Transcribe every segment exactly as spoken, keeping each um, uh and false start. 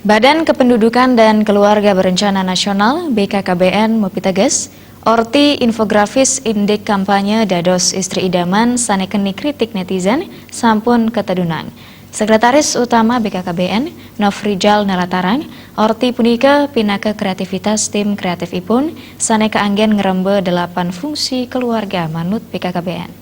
Badan Kependudukan dan Keluarga Berencana Nasional, B K K B N, mapiteges, orti infografis indik kampanye dados istri idaman sane keni kritik netizen sampun katedunang. Sekretaris Utama B K K B N, Nofrijal Nalatarang, orti punika pinaka kreativitas tim kreatifipun sane kaanggen ngrembe delapan fungsi keluarga manut B K K B N.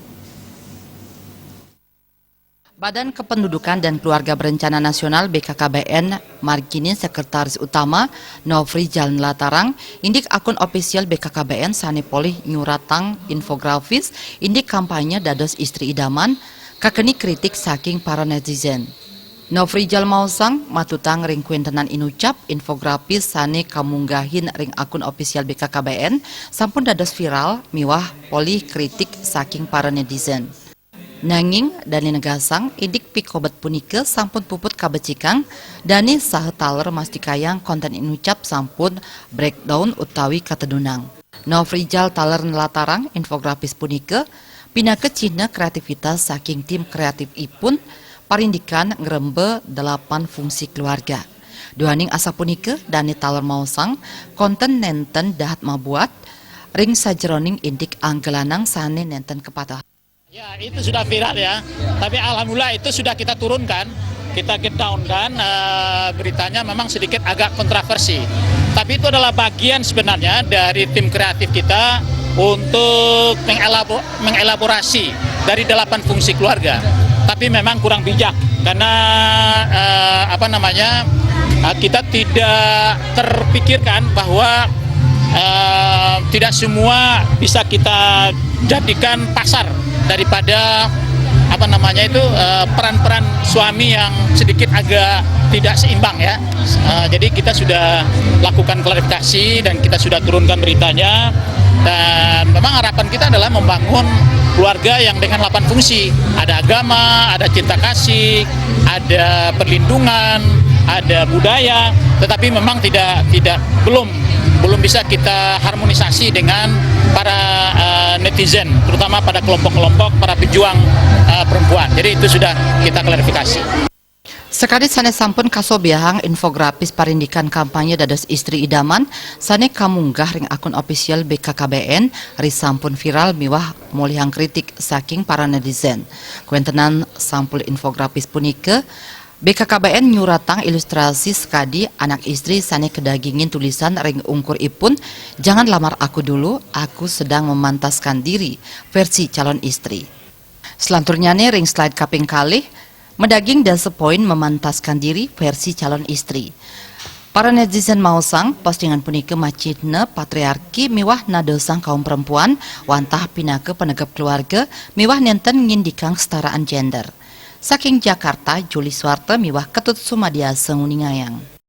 Badan Kependudukan dan Keluarga Berencana Nasional, B K K B N, marginin Sekretaris Utama Nofrijal Nalatarang indik akun ofisial B K K B N sane polih nyuratang infografis indik kampanye dados istri idaman kakeni kritik saking para netizen. Nofrijal maosang, matutang ring kuentenan inucap, infografis sane kamunggahin ring akun ofisial B K K B N sampun dados viral miwah polih kritik saking para netizen. Nanging dane negasang indik pikobet punika sampun puput kabecikang dane saha taler mastikayang konten inucap sampun breakdown utawi katedunang. Nofrijal taler nlatarang infografis punika pinaka cihna kreativitas saking tim kreatifipun parindikan ngrembe delapan fungsi keluarga. Duaning asapunika dane taler maosang konten nenten dahat mabuat ring sajeroning indik anggelanang sane nenten kapatah. Ya, itu sudah viral ya. Tapi alhamdulillah itu sudah kita turunkan, kita get down kan. Eh, beritanya memang sedikit agak kontroversi. Tapi itu adalah bagian sebenarnya dari tim kreatif kita untuk mengelabo- mengelaborasi dari delapan fungsi keluarga. Tapi memang kurang bijak karena eh, apa namanya eh, kita tidak terpikirkan bahwa eh, tidak semua bisa kita jadikan pasar daripada apa namanya itu eh, peran-peran suami yang sedikit agak tidak seimbang ya. Eh, jadi kita sudah lakukan klarifikasi dan kita sudah turunkan beritanya. Dan memang harapan kita adalah membangun keluarga yang dengan delapan fungsi. Ada agama, ada cinta kasih, ada perlindungan, ada budaya. Tetapi memang tidak tidak belum belum bisa kita harmonisasi dengan para eh, netizen, terutama pada kelompok-kelompok para pejuang eh, perempuan. Jadi itu sudah kita klarifikasi. Sakadi sane sampun kasobiahang infografis parindikan kampanye dados istri idaman sane kamunggah ring akun ofisial B K K B N ri sampun viral miwah molihang kritik saking para netizen. Kuentenan sampul infografis punika, B K K B N nyuratang ilustrasi sakadi anak istri sane kadagingin tulisan ring ungkuripun, "Jangan lamar aku dulu, aku sedang memantaskan diri," versi calon istri. Selanturnyane ring slide kaping kalih, madaging dasa poin memantaskan diri versi calon istri. Para netizen maosang, postingan punika macihna patriarki miwah nadosang kaum perempuan, wantah pinaka panegep keluarga, miwah nenten ngindikang kesetaraan gender. Saking Jakarta, Juli Suwarta miwah Ketut Sumadiasa nguningayang.